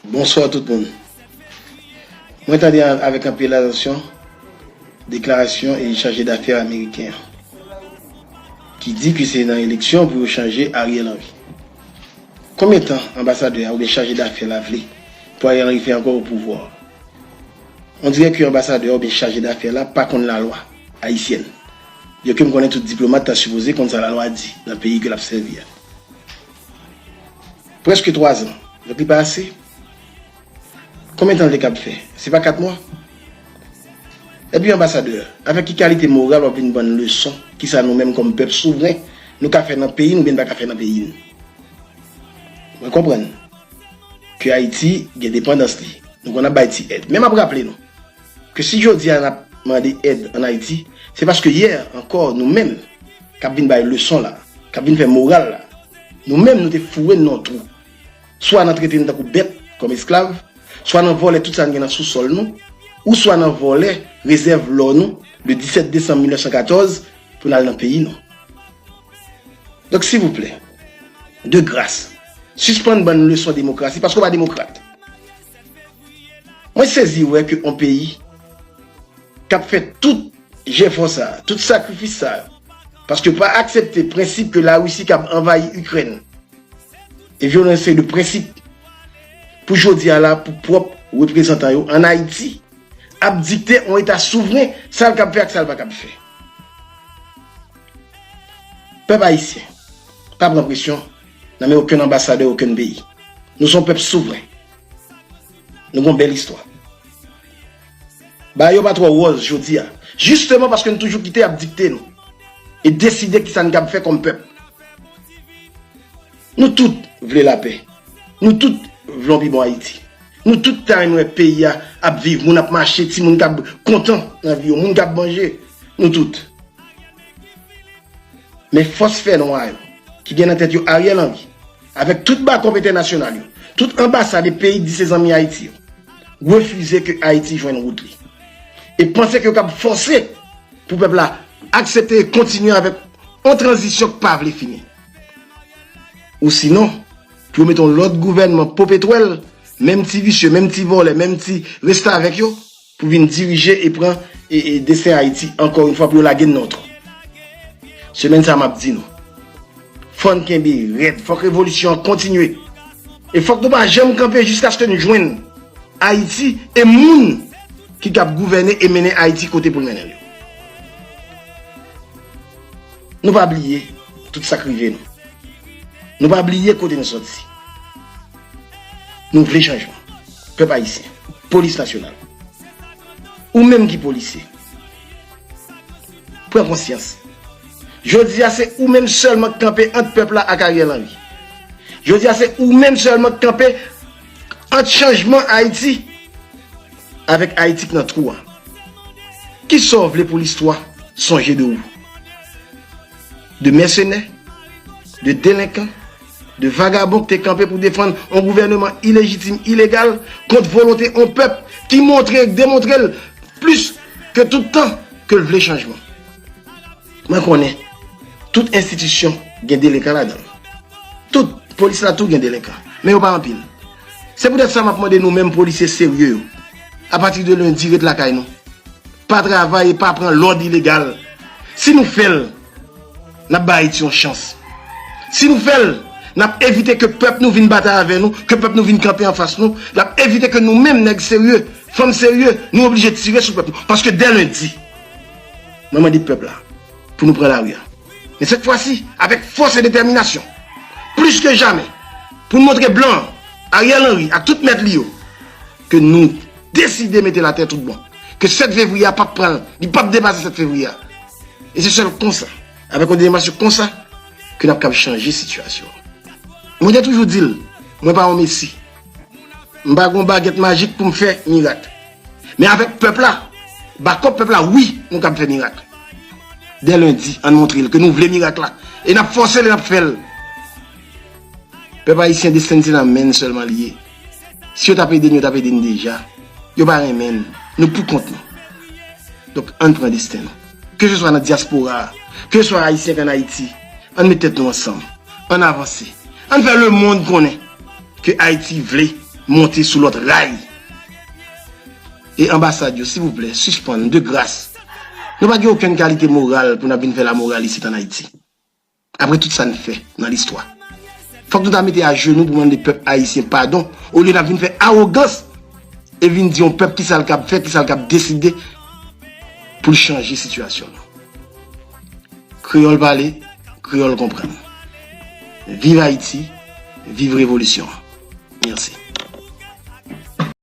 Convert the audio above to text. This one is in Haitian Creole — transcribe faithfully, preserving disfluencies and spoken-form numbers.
Bonswa tout moun. Mwen tande avèk anpil atansyon deklarasyon e chaje dafè ameriken an, ki di ke se nan eleksyon pou yo chanje Ariel Henry. Konbyen tan anbasadè a oubyen chaje dafè la vle pou Ariel Henry fè ankò o pouvwa? On dirè ke anbasadè a oubyen chaje dafè la pa konn lalwa ayisyèn. Byenke m konnen tout diplomat ta sipoze konn sa lalwa di nan peyi ke l ap sèvi a. Prèske twa zan. Donk li pa ase? Konbyen tan l te kab fè? Se pa kat mwa? Epi anbasadè, avèk ki kalite moral w ap vin ban n leson kisa nou menm kòm pèp souvren nou ka fè nan peyi n oubyen n pa ka fè nan peyi n? Mwen konprann ke Ayiti gen depandans li. Nou konn ap bay ti èd. Men m ap raple nou ke si jodi a n ap mande èd ann Ayiti, se paske yè ankò nou menm k ap vin bay leson la, k ap vin fè moral la, nou menm nou te foure n nan yon twou. Swa nan trete n tankou bèt, kòm esklav, swa nan vòlè tout sa n gen nan sousòl nou, ou swa nan vòlè rezèv lò nou le disèt desanm mil nèf san katòz pou n al nan peyi nou. Donk, silvouplè, de gras, sispann ban n leson demokrasi paske w pa demokrat. Mwen sezi wè ke yon peyi k ap fè tout jefò sa a, tout sakrifis sa yo, paske pa aksepte prensip ke Larisi kab anvayi Ikrèn e vyole yon seri de prensip pou jodi a la pou pwòp reprezantan yo ann Ayiti ap dikte yon eta souvren sa l kab fè ak sa l pa kab fè. Pèp ayisyen, pa pran presyon nan men okenn anbasadè okenn peyi. Nou se yon pèp souvren. Nou gen yon bèl istwa. Bagay yo pa twò wòz jodi a. Jisteman paske n toujou kite y ap dikte nou e deside kisa n kab fè kòm pèp. Nou tout vle lapè. Nou tout vle yon pi bon Ayiti. Nou tout ta renmen wè peyi a ap viv, moun ap mache, timoun kab kontan nan vi yo, moun kab manje. Nou tout. Men fòs fènwa yo, ki gen nan tèt yo Ariel Henry, avèk tout bakòp entènasyonal yo, tout anbasad e peyi k di se zanmi Ayiti yo, refize ke Ayiti jwenn wout li. E panse ke yo kab fòse pou pèp la aksepte e kontinye avèk yon tranzisyon k pa vle fini. Ou sinon, pou yo mete yon lòt gouvènman popetwèl, menm ti visye, menm ti vòlè, menm ti restavèk yo, pou vin dirije e pran e, e desten Ayiti ankò yon fwa pou yo lage n nan yon twou. Semèn sa a m ap di nou, fò n kenbe rèd, fòk revolisyon an kontinye. E fòk nou pa janm kanpe jiskaske n jwenn Ayiti e moun ki kab gouvène e mennen Ayiti kote pou l mennen l yo. Nou pa bliye tout sa k rive nou. Nou pa bliye kote nou soti. Nou vle chanjman. Pèp ayisyen, polis nasyonal, ou menm ki polisye, pran konsyans. Jodi a, se ou menm sèlman k kanpe ant pèp la ak Ariel Henry. Jodi a, se ou menm sèlman k kanpe ant chanjman Ayiti avèk Ayiti k nan twou a. Kisa w vle pou listwa sonje de ou? De mèsenè, de delenkan, de vagabon k te kanpe pou defann yon gouvèneman ilejitim, ilegal, kont volonte yon pèp ki montre, demontre l plis ke tout tan ke l vle chanjman. Mwen konnen, tout enstitisyon gen delenkan ladan l. Tout, polis la tou gen delenkan. Men yo pa anpil. Se poutèt sa m ap mande nou menm polisye serye yo, apati de lendi, ret lakay nou. Pa travay e pa pran lòd ilegal. Si nou fè l, n ap ba Ayiti yon chans. Si nou fè l, n ap evite ke pèp nou vin batay avè nou, ke pèp nou vin kanpe anfas nou, n ap evite ke nou menm, nèg serye, fanm serye, nou oblije tire sou pèp nou. Paske dè lendi, mwen mande pèp la pou nou pran lari a. Men sèt fwa si, avèk fòs e detèminasyon, plis ke jamè, pou n montre blan an, Ariel Henry ak tout mèt li yo, ke nou deside mete l atè tout bon. Ke sèt fevriye a p ap pran, li p ap depase sèt fevriye a. E se sèl konsa, avèk yon detèminasyon konsa, ke n ap kab chanje sitiyasyon an. Mwen te toujou di l, mwen pa yon mesi. M pa gen yon bagèt majik pou m fè mirak. Men avèk pèp la, bakòp pèp la, wi, nou kab fè mirak. Dè lendi, ann montre l ke nou vle mirak la. E n ap fòse l e n ap fè l. Pèp ayisyen, desten n se nan men n sèlman li ye. Si yo t ap ede n, yo t ap ede n deja. Yo pa renmen n. Nou pou kont nou. Donk, ann pran desten nou. Keseswa nan dyaspora a, keseswa ayisyen k ann Ayiti, ann met tèt nou ansanm. Ann avanse. Ann fè lemonn konnen ke Ayiti vle monte sou lòt ray. E anbasad yo, silvouplè, sispann, de gras. Nou pa gen okenn kalite moral pou n ap vin fè lamoral isit ann Ayiti. Apre tout sa n fè nan listwa. Fòk nou ta mete ajenou pou mande pèp ayisyen padon, olye n ap vin fè awogans e vin di yon pèp kisa l kab fè, kisa l kab deside pou l chanje sitiyasyon nou. Kreyòl pale, kreyòl konprann. Viv Ayiti, viv revolisyon an. Mèsi.